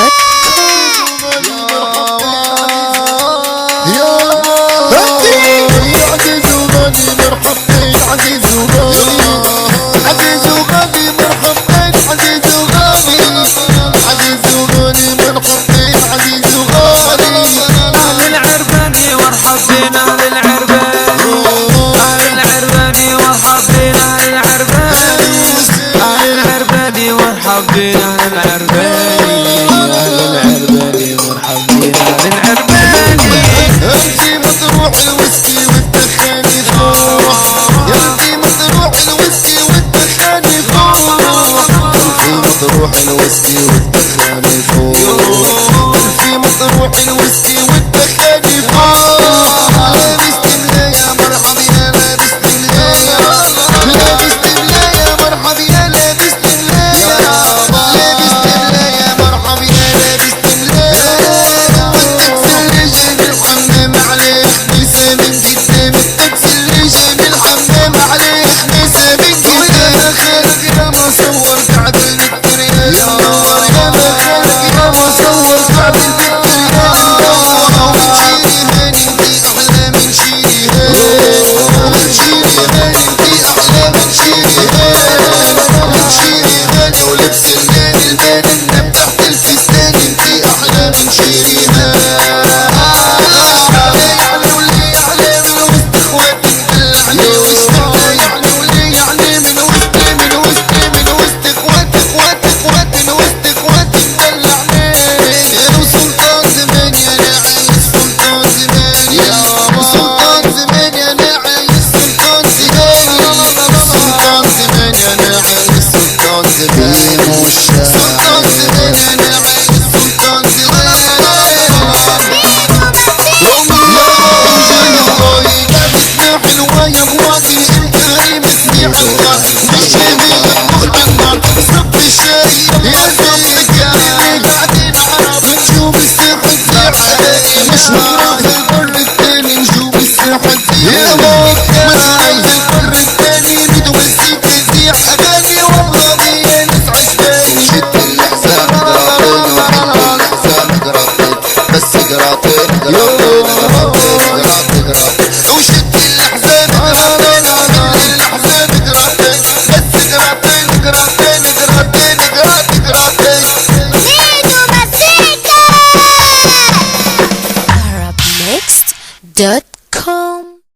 arabmixed.com. يا عزيز وغالي مرحبتين، عزيز وغالي، عزيز وغالي مرحبتين، عزيز وغالي، عزيز وغالي مرحبتين، عزيز وغالي. أهل العرباني وارحب بنا، أهل العرباني، أهل العرباني وارحب بنا، أهل العرباني، أهل العرباني وارحب بنا، أهل العرباني، أهل العرباني وارحب بنا، أهل العرباني. انتي مطروح الويسكي والدخان يفوح، يا انتي مطروح الويسكي والدخان يفوح، انتي مطروح الويسكي والدخان يفوح، انتي مطروح الويسكي.